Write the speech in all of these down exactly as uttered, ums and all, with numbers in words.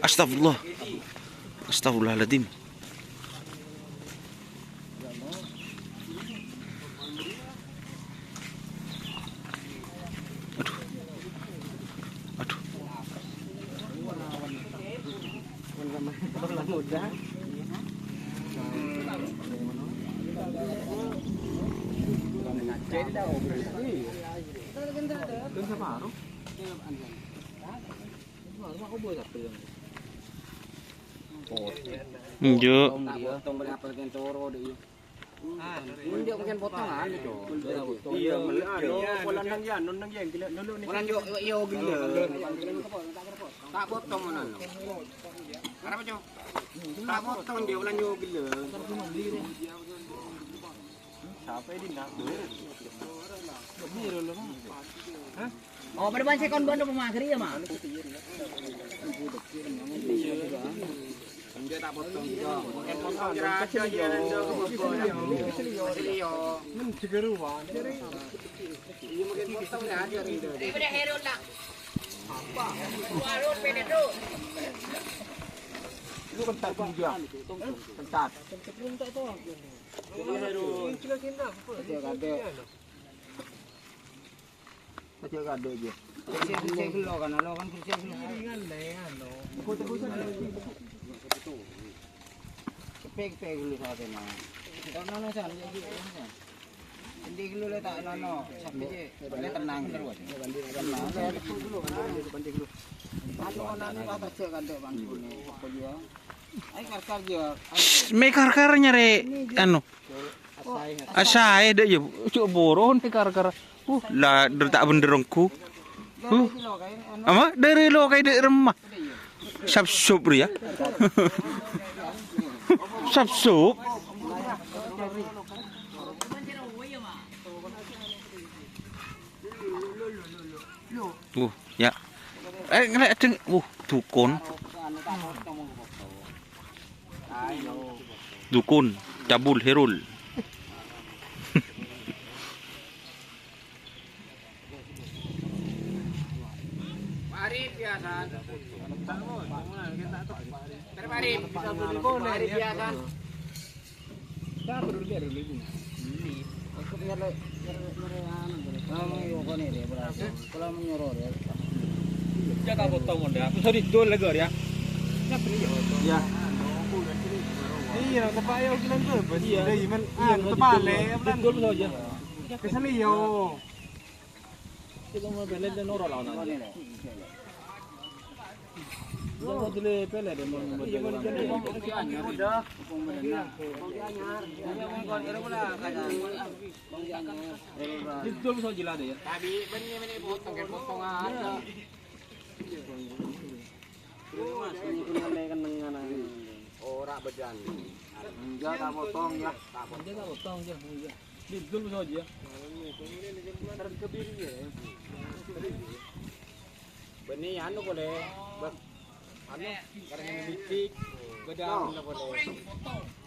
Astagfirullah. Astagfirullahaladzim. Aduh. Aduh. Enggak. Enggak, mungkin potongan itu. Iya, melek, anu, pola nang yan, nang yan, gila, dulu nih. Pola yo, yo, gila. Tak potong mana lo? Kenapa, Cok? Tak potong dia, pola yo, gila. Siapa ini, nak? Ini lo, lo. Hah? Oh, pada banci kon bano pemagri ya, Ma? Enggak, tak potong juga. Mungkin potong kira aja ya, nanti aku potong. Iya, mungkin potong ya, aja gitu. Daripada Herod lah. Warung pede tuh. Lu kentat juga. Kentat. Aja kadek. Aja kadek aja. Bersih-bersih dulu kan, lo kan bersih dulu. Ringan deh, anu. Cepet-cepet dulu saatnya. Karena no, San, ya, gitu, ya, San. Endi dulu le tak nono, sampai je, le tenang terus. Tenang. Anu, anu, anu, tak cek kan, Dek, Bang, ini, apa dia? Ayo, kar-kar dia. Me kar-kar nyare, anu. Asae, Dek, ya, cuk, boron, kar-kar. Uh, la, der-, ta' bendher engko. Uh. Apa? Dâri lo kae dâ' remma. Sap-sup, ya. Sap-sup. Uh, ya. Eh, ngeliat, Ceng. Uh, dukun. Dukun, cabul, herul. Mari biasa. Mari biasa. Siapa dulu dia dulu ini? Ini. Aku nyari, nyari, nyari anu, bro. Kamu yuk, kau nih, bro. Kalau menyuruh, ya. Ya, tak potong, ya. Aku sorry, dol lagi, ya. Ya. Iya, tepat ya, bilang tuh, Bos. Iya. Udah, Iman. Iya, ah, tepat, le, ya, benar. Dol saja. Kesel, yo. Kita mau beli dan orang lawan aja. Jangan dulu pele deh, mau beli. Iya, udah. Itu bisa jelas deh, ya. Tapi benih ini potong, kayak potongan. Ora bejan. Enggak, tak potong, ya. Tak potong. Enggak, tak potong, ya. Enggak. Didul bisa aja. Terus ke diri, ya. Benih anu boleh. Be-, anu, karena biji, bedah anu boleh.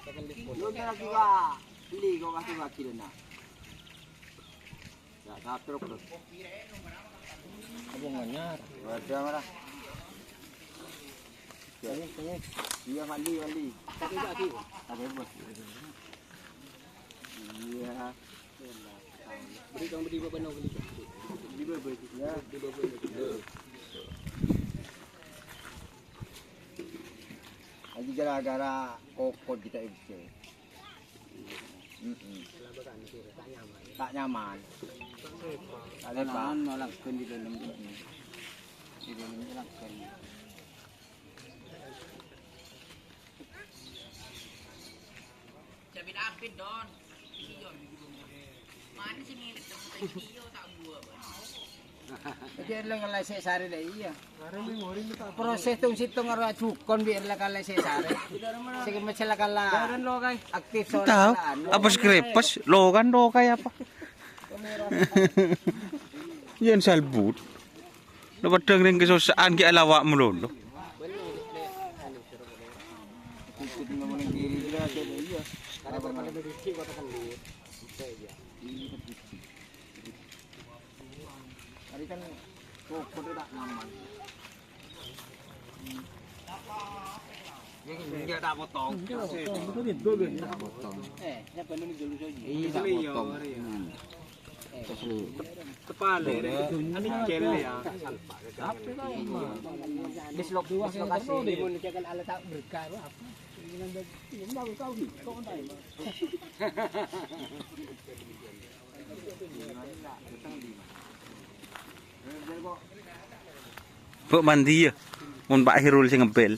Tekan di potong. Lu ntar juga beli kok, kasih lagi, nah. Ya, satu, bro. Apa nganyar? Wadah, marah. Tanya, tanya. Iya, mandi, mandi. Tapi enggak, Ki. Ada, Bos. Iya. Beri dong, beri beban dong, beri. Beri beban. Ya. Beri beban. Lagi gara-gara kokot kita itu. Mm-mm. Tak nyaman. Tak lepas. Malah di dalam. Mm-mm. Di dalam itu langsung. Jabit apit, Don. Iya. Mana sih milik kamu tadi? Iya, tak buat, Bang. Jadi lo ngelesek sare deh, iya. Proses tong-sèttong karo ajukon biar la kalesek sare. Sing mesti la kala aktif soal. Tahu? Anu. Apa skripes? Lo kan lo kayak apa? Yen salbut. Lo padha ning kesusahan ki alawa melulu. Tadi kan kokot itu tak nyaman. Enggak, tak potong. Enggak potong. Iya, tak potong. Hmm. Terus lu. Tepale. Ini gel ya. Dislok-, dislokasi. Bu, mandi ya. Mon Pak Hirul sing ngebel.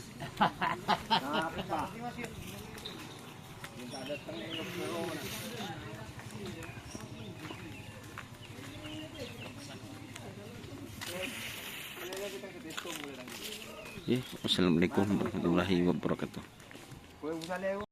Ya, wassalamualaikum warahmatullahi wabarakatuh.